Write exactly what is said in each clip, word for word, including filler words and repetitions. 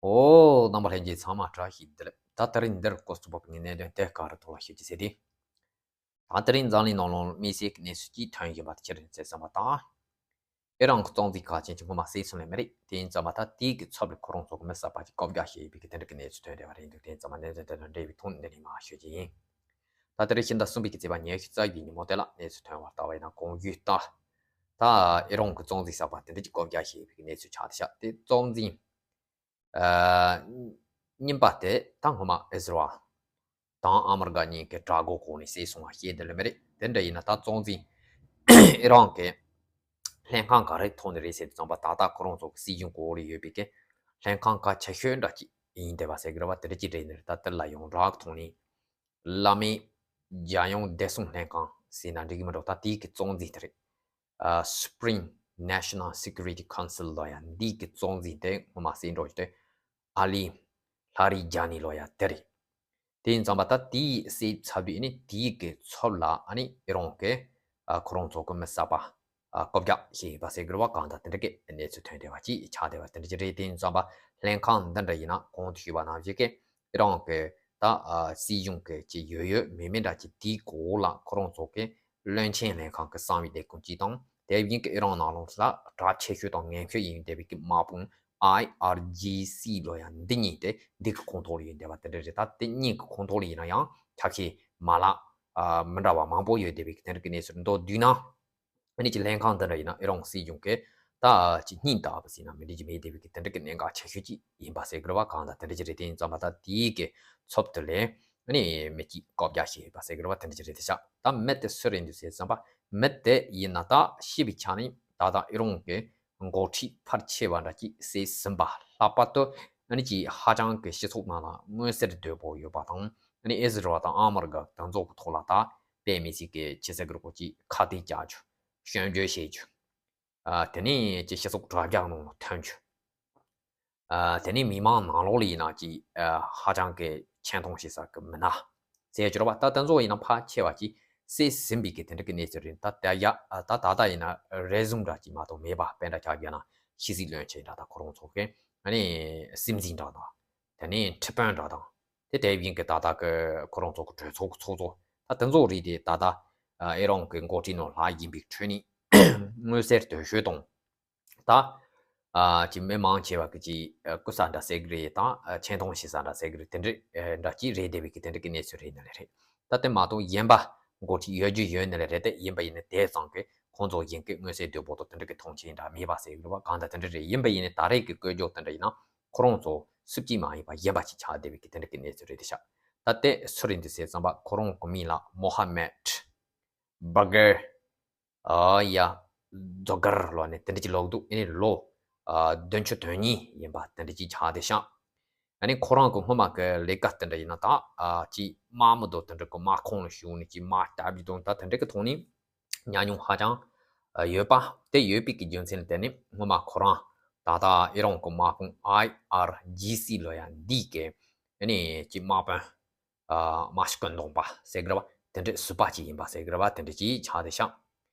ཨོ། རྣམ་པ་ལྷན་རྒྱས་ཚང་མ་བཀྲ་ཤིས་བདེ་ལེགས། ད་དེ་རིང་འདིར་སྐོར་ཚུགས་པའི་གནད་དོན་དེ་ག་རེ་ཐོག་ལ་ཞུ་རྒྱུ་ཟེར་ཏེ། ད་དེ་རིང་འཛམ་གླིང་ནང་ལ་དམིགས་བསལ་གྱི་གནས་ཚུལ་གཅིག་ཐོན་བཞིན་པ་དེ་ཅི་རེད་ཟེར་བསམ་པ་དང་། ཨི་རན་གྱི་གཙོ་འཛིན་ཁག་ཅན་གྱིས་སྔོན་མ་བསད་སོང་ལེ་མི་རེད། དེ་ཡིན་ཙང་མ་ད་དེའི་གི་ཚབ་ལ་ཁོ་རང་ཚོ་གི་མི་གསར་པ་ཅིག་བཀོད་རྒྱ་བྱས་ཡོད་པའི་གི་དེ་འདྲ་གི་གནས་ཚུལ་ཐོན་བསྡད་པ་རེད་འདུག་དེ་ཡིན་ཙང་མ་གནད་དོན་དེ་དང་འབྲེལ་བའི་ཐོག་ནས་འདི་ནས་མར་ཞུ་རྒྱུ་ཡིན། ད་དེ་རིང་ཕྱི་ཟླ་གསུམ་པའི་གི་ཚེས་པ་ཉི་ཤུ་རྩ་བཞིའི་ཉིན་མོ་དེ་ལ་གནས་ཚུལ་ཐོན་པ་ལྟ་བ་ཡིན་ན་གོང་ཞུས་ལྟར། ད་ཨི་རན་གྱི་གཙོ་འཛིན་གསར་པ་དེ་འདྲ་ཅིག་བཀོད་རྒྱ་བྱས་ཡོད་པའི་གི་གནས་ཚུལ་ཆགས་བསྡད་ཤག་དེ་གཙོ་འཛིན། ཨ། རྙིང་པ་དེ་ད་སྔོན་མ་ཨི་ཟི་རལ་དང་ཨ་མི་རི་ཀ་གཉིས་ཀྱི་དགྲ་སྒོ་གོང་ནས་བསད་སོང་བ་ཤེས་བསྡད་ལེ་མི་རེད། དེ་འདྲ་ཡིན་ན་ད་གཙོ་འཛིན་ཨི་རན་གྱི་ལྷན་ཁང་ག་རེ་ཐོག་ནས་རེད་ཟེར་དུས་ཙམ་པ་ད་ལྟ་ཁོ་རང་ཚོ་གི་སྲིད་གཞུང་གི་འོག་ལ་ཡོད་པའི་གི་ལྷན་ཁང་གལ་ཆེ་ཤོས་འདྲ་ཅིག་ཡིན་བསྡད་པ་ཟེར་གི་རེད་བ། དེ་འདྲ་ཅིག་རེད་ནི་རེད། ད་དེ་ལ་ཡོངས་གྲགས་ཐོག་ནས་བླ་མའི་རྒྱལ་ཡོངས་བདེ་སྲུང་ལྷན་ཁང་ཟེར་ན་འགྲིག་གི་མི་འགྲོ། ད་དེའི་གི་གཙོ་འཛིན་དེ་རེད། ཨ། Supreme National Security Council ལོ་ཡ་འདི་གི་གཙོ་འཛིན་དེ་སྔོན་མ་སྲིད་འགྲོ་ཞིག་དེ་ཨ་ལི་ལྷ་རི་ཇ་ནི་ལོ་ཡ་དེ་རེད། དེ་ཡིན་ཙང་པ་ད་དེའི་སྲིད་ཚབ་དུས་ནི་དེའི་གི་ཚབ་ལ་ཨ་ནི་ཨི་རན་གི་ཨ་ཁོ་རང་ཚོ་གི་མི་གསར་པ་ཨ་བཀོད་རྒྱ་བྱས་ཡོད་པ་ཟེར་གི་རེད་བ། གང་ལྟར་དེ་འདྲ་གི་གནས་ཚུལ་ཐོན་བསྡད་པ་ཅིག་ཆགས་བསྡད་པ་དེ་འདྲ་ཅིག་རེད། དེ་ཡིན་ཙང་པ་ལྷན་ཁང་འདི་འདྲ་ཡིན་ན་གོང་དུ་ཞུས་པ་ནང་བཞིན་གི་ཨི་རན་གི་ད་ཨ་སྲིད་གཞུང་གི་ཅིག་ཡོད་ཡོད་མེད་མེད་འདྲ་ཅིག་དེའི་གོ་ལ་ཁོ་རང་ཚོ་གི་བློན་ཆེན་ལྷན་ཁང་གི་གསང་བའི་ལས་ཁུངས་གཅིག་དང་། དེ་བཞིན་གྱི་ཨི་རན་ནང་ལོགས་ལ་གྲགས་ཆེ་ཤོས་དང་ངན་ཤོས་ཡིན་བསྡད་པའི་གི་དམག་དཔུང་ཨའི་ཨར་ཇི་སི་ལོ་ཡ་འདི་གཉིས་དེ་འདི་གི་ཁོངས་གཏོགས་ལ་ཡོད་བསྡད་པ་དེ་འདྲ་རེད། ད་དེ་གཉིས་ཀྱི་ཁོངས་གཏོགས་ལ་ཡིན་ན་ཡང་ཆ་ཤས་མ་ལག་ཨ་མི་འདྲ་བ་མང་པོ་ཡོད་བསྡད་པའི་གི་དེ་འདྲ་གི་གནས་ཚུལ་མདོར་བསྡུས་ན། ཨ་ནི་ཅིག་ལྷན་ཁང་འདི་འདྲ་ཡིན་ན་ཨི་རན་སྲིད་གཞུང་གི་ད་ཅིག་སྙིང་ལྟ་བུ་ཟེར་ན་མི་འགྲིག་གི་མེད་བསྡད་པའི་གི་དེ་འདྲ་གི་གནད་འགག་ཆེ་ཤོས་ཅིག་ཡིན་པ་ཟེར་གི་རེད་བ། གང་ལྟར་དེ་འདྲ་ཅིག་རེད། དེ་ཡིན་ཙང་མ་ད་དེའི་གི་ཚབ་ཏུ་ལས་ཨ་ནི་མི་གཅིག་བཀོད་རྒྱ་བྱས་ཡོད་པ་ཟེར་གི་རེད་བ། དེ་འདྲ་ཅིག་རེད་དེ་ཤག་ད་མི་དེ་སུ་རེད་འདུག་ཟེར་ཙམ་པ་མི་དེ་ཡིན་ན་ད་ཤི་བའི་ཆ་ནས་ད་ལྟ་ཨི་རན་གི་འགོ་ཁྲིད་ཕལ་ཆེ་བ་འདྲ་ཅིག་བསད་ཟིན་པ། ལྷག་པར་དུ་ཨ་ནི་ཅིག་ཧ་ཅང་གི་སྤྱི་ཚོགས་ནང་ལ་མངོན་གསལ་དོད་པོ་ཡོད་པ་དང་། ཨ་ནི་ཨི་ཟི་རལ་དང་ཨ་མི་རི་ཀ་དེ་ཚོ་གི་ཐོག་ལ་ད་དཔེ་མི་སྲིད་ཀྱི་ཅི་ཟེར་གི་རེད་གོ། ཅིག་ཁ་གཏད་བཅག་རྒྱུ། སྐྱོན་བརྗོད་བྱེད་རྒྱུ། ཨ། དེ་ནས་ཅིག་སྤྱི་ཚོགས་དྲ་རྒྱ་ནང་ལ་ཐོན་རྒྱུ། ཨ། དེ་ནས་མི་མང་ནང་ལོགས་ལ་ཡིན་ན་ཅིག་ཨ། ཧ་ཅང་གི་ཆེ་མཐོང་བྱེད་ས་གི་མི་སྣ་ཟེར་རྒྱུ་རེད་བ། ད་དེ་ཚོ་ཡིན་ན་ཕལ་ཆེ་བ་ཅིག་བསད་ཟིན་པའི་གི་དེ་འདྲ་གི་གནས་ཚུལ་རེད། ད་ད་ཡ་ད་ད་ལྟ་ཡིན་ན་རེ་ཟུང་འདྲ་ཅིག་མ་གཏོགས་མེད་པ། དཔེ་འདྲ་ཆ་བཞག་ན་ཕྱི་སྲིད་བློན་ཆེན་འདྲ་ད་ཁོ་རང་ཚོ་གི་ཨ་ནི་སྲིད་འཛིན་འདྲ་དང་། དེ་ནས་ཁྲི་དཔོན་འདྲ་དང་། དེ་དེ་བཞིན་གྱི་ད་ལྟ་གི་ཁོ་རང་ཚོ་གི་གྲོས་ཚོགས་ཀྱི་ཚོགས་གཙོ། ད་དེ་ཚོ་རིགས་དེ་ད་ལྟ་ཨེ་རང་གི་འགོ་ཁྲིད་ནང་ལྷག་ཡིན་པའི་ཁྲོད་ནས་མངོན་གསལ་དོད་ཤོས་དང་། ད་ཨ་ཅིག་མི་མང་ཆེ་བ་གི་ཅིག་ཨ་བཀུར་ས་འདྲ་ཟེར་གི་རེད་དང་། ཨ་ཆེ་མཐོང་བྱེད་ས་འདྲ་ཟེར་གི་རེད། དེ་འདྲ་ཨ་འདྲ་ཅིག་རེད་བསྡད་པའི་གི་དེ་འདྲ་གི་གནས་ཚུལ་རེད་ནི་ལས་རེད། ད་དེ་མ་གཏོགས་གཞན་པ་འགོ་ཁྲིད་ཡོད་རྒྱུ་ཡོད་ནི་ལས་རེད། དེ་ཡིན་པ་ཡིན་ན་དེ་ཙང་གི་ཁོང་ཚོ་གཞན་གི་མངོན་གསལ་དོད་པོ་དང་དེ་འདྲ་གི་མཐོང་ཆེན་འདྲ་མེད་པ་ཟེར་གི་རེད་བ། གང་ལྟར་དེ་འདྲ་རེད། ཡིན་པ་ཡིན་ན་ད་རེས་གི་བཀོད་སྒྲོག་དེ་འདྲ་ཡིན་ན་ཁོ་རང་ཚོ་སུ་གཅིག་མ་ཡིན་པ་གཞན་པ་ཅིག་ཆགས་བསྡད་པའི་གི་དེ་འདྲ་གི་གནས་ཚུལ་རེད་དེ་ཤག་ད་དེ་སུ་རེད་འདུག་ཟེར་ཙམ་པ་ཁོ་རང་གི་མིང་ལ་མོ་ཧ་མེད་བྷ་གར། ཨ་ཡ། རྫོ་གར་ལོ་ནས་དེ་འདྲ་ཅིག་ལོག་འདུག་ཨ་ནི་ལོ་ཨ་བདུན་ཅུ་དོན་གཉིས་ཡིན་པ་དེ་འདྲ་ཅིག་ཆགས་བསྡད་ཤག་ཨ་ནི་ཁོ་རང་གི་སྔོན་མ་གི་ལས་ཀ་དེ་འདྲ་ཡིན་ན་ད་ཨ་ཅིག་དམག་མི་དང་དེ་འདྲ་གི་དམག་ཁོངས་ལ་ཞུགས་ནས་ཅིག་དམག་སྟབས་ཀྱིས་དང་ད་དེ་འདྲ་གི་ཐོག་ནས་ཉམས་མྱོང་ཧ་ཅང་ཨ་ཡོད་པ། དེ་ཡོད་པའི་གི་རྒྱུ་མཚན་ལ་བརྟེན་ནས་སྔོན་མ་ཁོ་རང་ད་ལྟ་ཨི་རང་གི་དམག་དཔུང་ཨའི་ཨར་ཇི་སི་ལོ་ཡ་འདི་གི་ཨ་ནི་ཅིག་དམག་དཔོན། ཨ་མ་ཤི་ཀོན་གདོང་པ་ཟེར་གི་རེད་བ། དེ་འདྲའི་ཟུར་པ་ཅིག་ཡིན་པ་ཟེར་གི་རེད་བ། དེ་འདྲ་ཅིག་ཆགས་བསྡད་ཤག་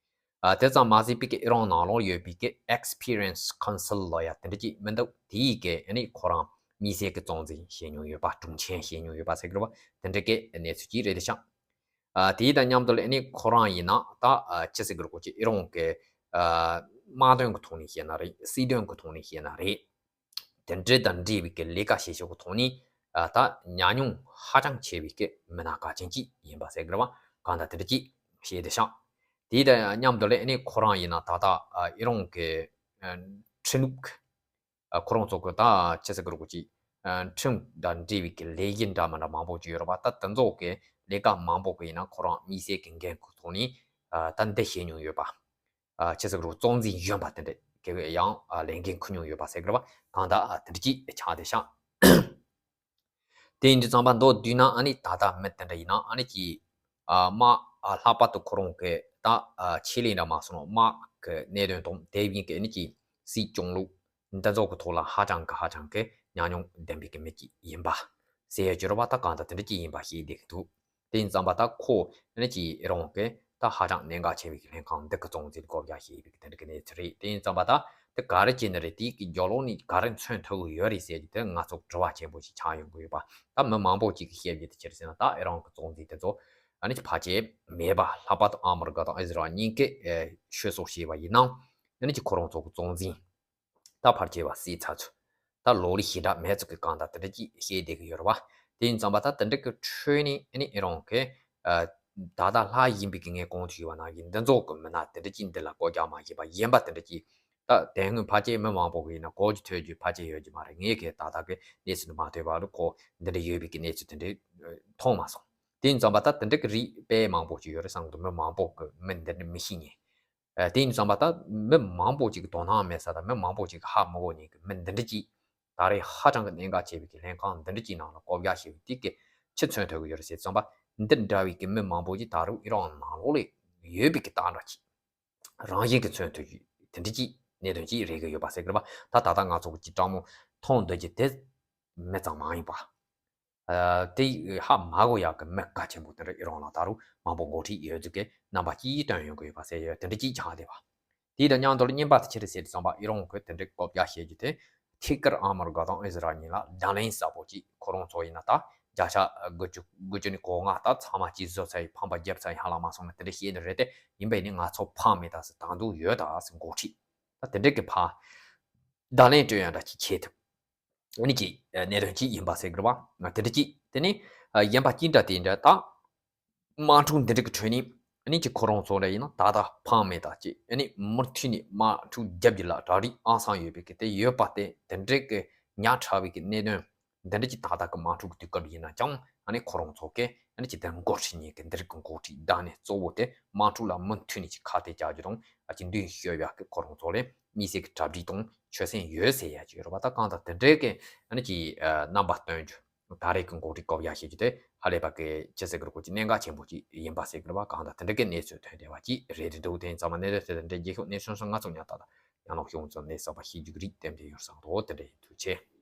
ཨ་དེ་ཙམ་མ་ཟད་པའི་གི་ཨི་རང་ནང་ལོགས་ཡོད་པའི་གི་Experience Council ལོ་ཡ་དེ་འདྲ་ཅིག་མི་འདུག་དེའི་གི་ཨ་ནི་ཁོ་རང་དམིགས་བསལ་གི་གཙོ་འཛིན་བྱེད་མྱོང་ཡོད་པ། དྲུང་ཆེ་བྱེད་མྱོང་ཡོད་པ་ཟེར་གི་རེད་བ། དེ་འདྲ་གི་གནས་ཚུལ་ཅིག་རེད་དེ་ཤག་ཨ་དེའི་དང་མཉམ་དུ་ལ་ཨ་ནི་ཁོ་རང་ཡིན་ན་ད་ཨ་ཅི་ཟེར་གི་རེད་གོ། ཅིག་ཨི་རང་གི་ཨ་དམག་དོན་གི་ཐོག་ནས་བཤད་ན་རེད། སྲིད་དོན་གི་ཐོག་ནས་བཤད་ན་རེད། དེ་འདྲ་དང་འབྲེལ་བའི་གི་ལས་ཀ་བྱེད་ཕྱོགས་ཀྱི་ཐོག་ནས་ཨ་ད་ཉམས་མྱོང་ཧ་ཅང་ཆེ་བའི་གི་མི་སྣ་གལ་ཆེན་ཅིག་ཡིན་པ་ཟེར་གི་རེད་བ། གང་ལྟར་དེ་འདྲ་ཅིག་བཤད་དེ་ཤག་དེའི་དང་མཉམ་དུ་ལ་ཨ་ནི་ཁོ་རང་ཡིན་ན་ད་ལྟ་ཨ་ཨི་རང་གི་ཨ་ཁྲིམས་ལུགས་ཨ་ཁོ་རང་ཚོ་གི་ད་ཅི་ཟེར་གི་རེད་གོ། ཅིག་ཨ་ཁྲིམས་དང་འབྲེལ་བའི་གི་ལས་གཞི་འདྲ་མི་འདྲ་མང་པོ་ཅིག་ཡོད་རེད་བ། ད་དེ་ཚོ་གི་ལས་ཀ་མང་པོ་གི་ཡིན་ན་ཁོ་རང་དམིགས་བསལ་གི་འགན་ཁུར་ཐོག་ནས་ཨ་ད་འདི་བྱེད་མྱོང་ཡོད་པ། ཨ་ཅི་ཟེར་གི་རེད། གཙོ་འཛིན་གཞོན་པ་དེ་འདྲ་གི་ཡང་ཨ་ལས་འགན་འཁུར་མྱོང་ཡོད་པ་ཟེར་གི་རེད་བ། གང་ལྟར་ཨ་དེ་འདྲ་ཅིག་ཆགས་བསྡད་ཤག་དེ་ཡིན་དུས་ཙམ་པ་མདོར་བསྡུས་ན་ཨ་ནི་ད་ལྟ་མི་དེ་འདྲ་ཡིན་ན་ཨ་ནི་ཅིག་ཨ་དམག་ཨ་ལྷག་པར་དུ་ཁོ་རང་གི་ད་ཨ་ཆེད་ལས་འདྲ་མ་སོང་ན་དམག་གི་གནད་དོན་དང་དེ་བཞིན་གི་ཨ་ནི་ཅིག་སྲིད་སྐྱོང་ལུགས་འདི་ཚོ་གི་ཐོག་ལ་ཧ་ཅང་གི་ཧ་ཅང་གི་ཉམས་མྱོང་ལྡན་པའི་གི་མི་ཅིག་ཡིན་པ་ཟེར་ཡ་ཅིག་རེད་བ། ད་གང་ལྟར་དེ་འདྲ་ཅིག་ཡིན་པ་ཤེས་བསྡད་ཀྱི་འདུག་དེ་ཡིན་ཙམ་པ་ད་ཁོ་ནི་ཅིག་ཨི་རང་གི་ད་ཧ་ཅང་གནད་འགག་ཆེ་བའི་གི་ལྷན་ཁང་འདི་གི་གཙོ་འཛིན་བསྐོ་བཞག་བྱས་པའི་གི་དེ་འདྲ་གི་གནས་ཚུལ་རེད། དེ་ཡིན་ཙམ་པ་ད་ དེ་ག་རེ་བྱས་ནི་རེད། དེའི་གི་རྒྱབ་ལོགས་ནས་ག་རེ་མཚོན་ཐུབ་ཀྱི་ཡོད་རེད་ཟེར་གྱི་དེ་ང་ཚོ་དྲི་བ་ཆེན་པོ་ཞིག་ཆགས་ཡོང་གི་ཡོད་པ། ད་མི་མང་པོ་ཅིག་གིས་བཤད་རྒྱུ་དེ་ཅི་རེད་ཟེར་ན། ད་ཨི་རན་གྱི་གཙོ་འཛིན་དེ་ཚོ་ཨ་ནི་ཕལ་ཆེར་མེད་པ། ལྷག་པར་དུ་ཨ་མི་རི་ཀ་དང་ཨི་ཟི་རལ་གཉིས་ཀས་ཨེ་ཆོས་སོགས་བྱས་པ་ཡིན་ནའང་ཨ་ནི་ཅིག་ཁོ་རང་ཚོ་གི་གཙོ་འཛིན་ད་ཕལ་ཆེ་བ་བསད་ཚར་ཚོད། ད་ལོ་ལེགས་ཞེ་དྲག་མེད་ཚོད་ཀྱི་གང་ལྟར་དེ་འདྲ་ཅིག་བཤད་བསྡད་ཀྱི་ཡོད་རེད་བ། དེ་ཡིན་ཙང་པ་ད་དེ་འདྲ་གི་ཁྲོད་ནས་ཨ་ནི་ཨི་རན་གྱི་ཨ་ད་ལྟ་ལྷག་ཡིན་པའི་གི་ངས་གོང་དུ་ཞུས་པ་ནང་བཞིན་འདི་ཚོ་གི་མི་སྣ་དེ་འདྲ་ཅིག་འདི་ལ་བཀོད་རྒྱ་མ་བྱས་པ་གཞན་པ་དེ་འདྲ་ཅིག་ད་དེ་སྔོན་ཕལ་ཆེར་མི་མང་པོ་གི་ཡིན་ན་གོ་རྒྱུ་ཐོས་རྒྱུ་ཕལ་ཆེར་ཡོད་ཀྱི་མ་རེད། ངས་གི་ད་ལྟ་གི་གནས་ཚུལ་འདི་མ་ཐོས་པ་ལ་ཁོ་འདི་འདྲ་ཡོད་པའི་གི་གནས་ཚུལ་དེ་འདྲ་མཐོང་མ་སོང་། དེ་ཡིན་ཙང་པ་ད་དེ་འདྲ་གི་རིགས་དཔེ་མང་པོ་ཅིག་ཡོད་རེད་བསམ་གི་འདུག་མི་མང་པོ་གི་མི་འདི་འདྲ་མི་ཤེས་མཁན། ཨ་དེ་ཡིན་ཙང་པ་ད་མི་མང་པོ་ཅིག་གི་དོ་སྣང་མེད་ས་དང་མི་མང་པོ་ཅིག་གི་ཧ་མི་གོ་མཁན་གི་མི་འདི་འདྲ་ཅིག་ད་རེས་ཧ་ཅང་གི་གནད་འགག་ཆེ་བའི་གི་ལྷན་ཁང་འདི་འདྲ་ཅིག་ནང་ལ་བསྐོ་བཞག་བྱས་པའི་དེ་གི་ཆི་མཚོན་ཐུབ་ཀྱི་ཡོད་རེད་ཟེར་ཙང་པ། འདི་འདྲ་བའི་གི་མི་མང་པོ་ཅིག་ད་རུང་ཨི་རན་ནང་ལོགས་ལ་ཡོད་པའི་གི་སྟངས་འདྲ་ཅིག་རང་བཞིན་གི་མཚོན་ཐུབ་ཀྱི་དེ་འདྲ་ཅིག་གནད་དོན་ཅིག་རེད་གི་ཡོད་པ་ཟེར་གི་རེད་པ། ད་ད་ལྟ་ང་ཚོ་གི་ཅིག་སྤྲང་མོ་མཐོང་འདོད་ཀྱི་དེ་མི་ཙམ་མ་ཡིན་པ། ཨ་དེ་ཧ་མ་གོ་ཡག་གི་མི་གལ་ཆེན་པོ་དེ་འདྲ་ཨི་རན་ལ་ད་རུང་མང་པོ་འགོ་ཁྲིད་ཡོད་ཚུལ་གྱི་རྣམ་པ་ཅིག་སྟོན་ཡོང་གི་ཡོད་པ་ཟེར་ཡོད། དེ་འདྲ་ཅིག་ཆགས་བསྡད་པ། དེ་དང་མཉམ་དུ་ལ་རྙིང་པ་དེ་ཆི་རེད་ཟེར་དུས་ཙམ་པ་ཨི་རན་གྱིས་དེ་འདྲའི་བཀོད་རྒྱ་བྱེད་རྒྱུ་དེ་ཐད་ཀར་ཨ་མི་རི་ཀ་དང་ཨི་ཟི་རལ་གཉིས་ལ་བརྡ་ལན་གསལ་པོ་ཅིག་ཁོ་རང་ཚོ་ཡིན་ན་ད་བརྒྱ་ཆ་དགུ་བཅུ་དགུ་བཅུ་ནས་གོ་ལྔ་ད་ཚང་མ་ཅིག་བཟོ་ཚར་ཡིན། ཕམ་པ་བརྒྱབ་ཚར་ཡིན། ཧ་ལམ་མ་སོང་ན་དེ་འདྲ་བཤད་ནི་རེད་དེ། ཡིན་པས་ནི་ང་ཚོ་ཕམ་མེད་ད་ཟེར། དང་དུ་ཡོད་ད་ཟེར། འགོ་ཁྲིད་ད་དེ་འདྲའི་གི་ཕ་བརྡ་ལན་སྤྲོད་ཡ་འདྲ་ཅིག་བྱེད་ཐུབ། ཨ་ནི་ཅིག་གནད་དོན་ཅིག་ཡིན་པ་ཟེར་གི་རེད་བ། དེ་འདྲ་ཅིག་དེ་ནི་གཞན་པ་ཅི་འདྲ་དེ་འདྲ་ད། དམག་འཁྲུག་འདི་འདྲ་གི་ཁྲོད་ནས་ཨ་ནི་ཅིག་ཁོ་རང་ཚོ་འདྲ་ཡིན་ན་ད་ལྟ་ཕམ་མེད་ད་ཅིག་ཨ་ནི་མུ་མཐུད་ནས་དམག་འཁྲུག་རྒྱབ་རྒྱུ་ལ་གྲ་སྒྲིག་ཨང་སང་ཡོད་པའི་གི་དེ་ཡོད་པ་དེ། དེ་འདྲའི་གི་ཉག་ཕྲ་བའི་གི་གནད་དོན་འདི་འདྲ་ཅིག་ད་ལྟ་གི་དམག་འཁྲུག་གི་དུས་སྐབས་ཡིན་ན་ཅང་ཨ་ནི་ཁོ་རང་ཚོ་གི་ཨ་ནི་ཅིག་དེ་འགོ་ཁྲིད་མཁན་གི་འདི་རིགས་གི་འགོ་ཁྲིད་བདག་ནི་གཙོ་བོ་དེ་དམག་འཁྲུག་ལ་མུ་མཐུད་ནས་ཅིག་ཁ་གཏད་བཅག་རྒྱུ་དང་ཨ་ཅིག་མདུན་སྐྱོད་ཡག་གི་ཁོ་རང་ཚོ་ལས་དམིགས་བསལ་གི་གྲ་སྒྲིག་དང་ཆོད་སེམས་ཡོད་ཟེར་ཡ་ཅིག་ཡོད་རེད་བ། ད་གང་ལྟར་དེ་འདྲའི་གི་ཨ་ནི་ཅིག་རྣམ་པ་སྟོན་རྒྱུ། ད་རེས་ཀྱི་འགོ་ཁྲིད་བསྐོ་བཞག་བྱེད་རྒྱུ་དེ་ཧ་ལས་པ་གི་ཅི་ཟེར་གི་རེད། གོ་ཅི་གནད་འགག་ཆེན་པོ་ཅིག་ཡིན་པ་ཟེར་གི་རེད་བ། གང་ལྟར་དེ་འདྲའི་གི་གནས་ཚུལ་ཐོན་བསྡད་པ་ཅིག་རེད་འདུག་དེ་ཡིན་ཙང་མ་གནད་དོན་དེ་དང་འབྲེལ་རྒྱལ་ཁབ་གནས་ཚུལ་སོགས་ང་ཚོ་ཉག་ཏག་ཏག་ཡང་ལོག་ཤོག་ཚོ་གནས་ཚུལ་པ་ཤེས་རྒྱུ་གི་རིགས་གཏན་འཁེལ་ཡོད་བསམ་འདུག་དེ་འདྲ་ཡིན། ཐུགས་རྗེ་ཆེ།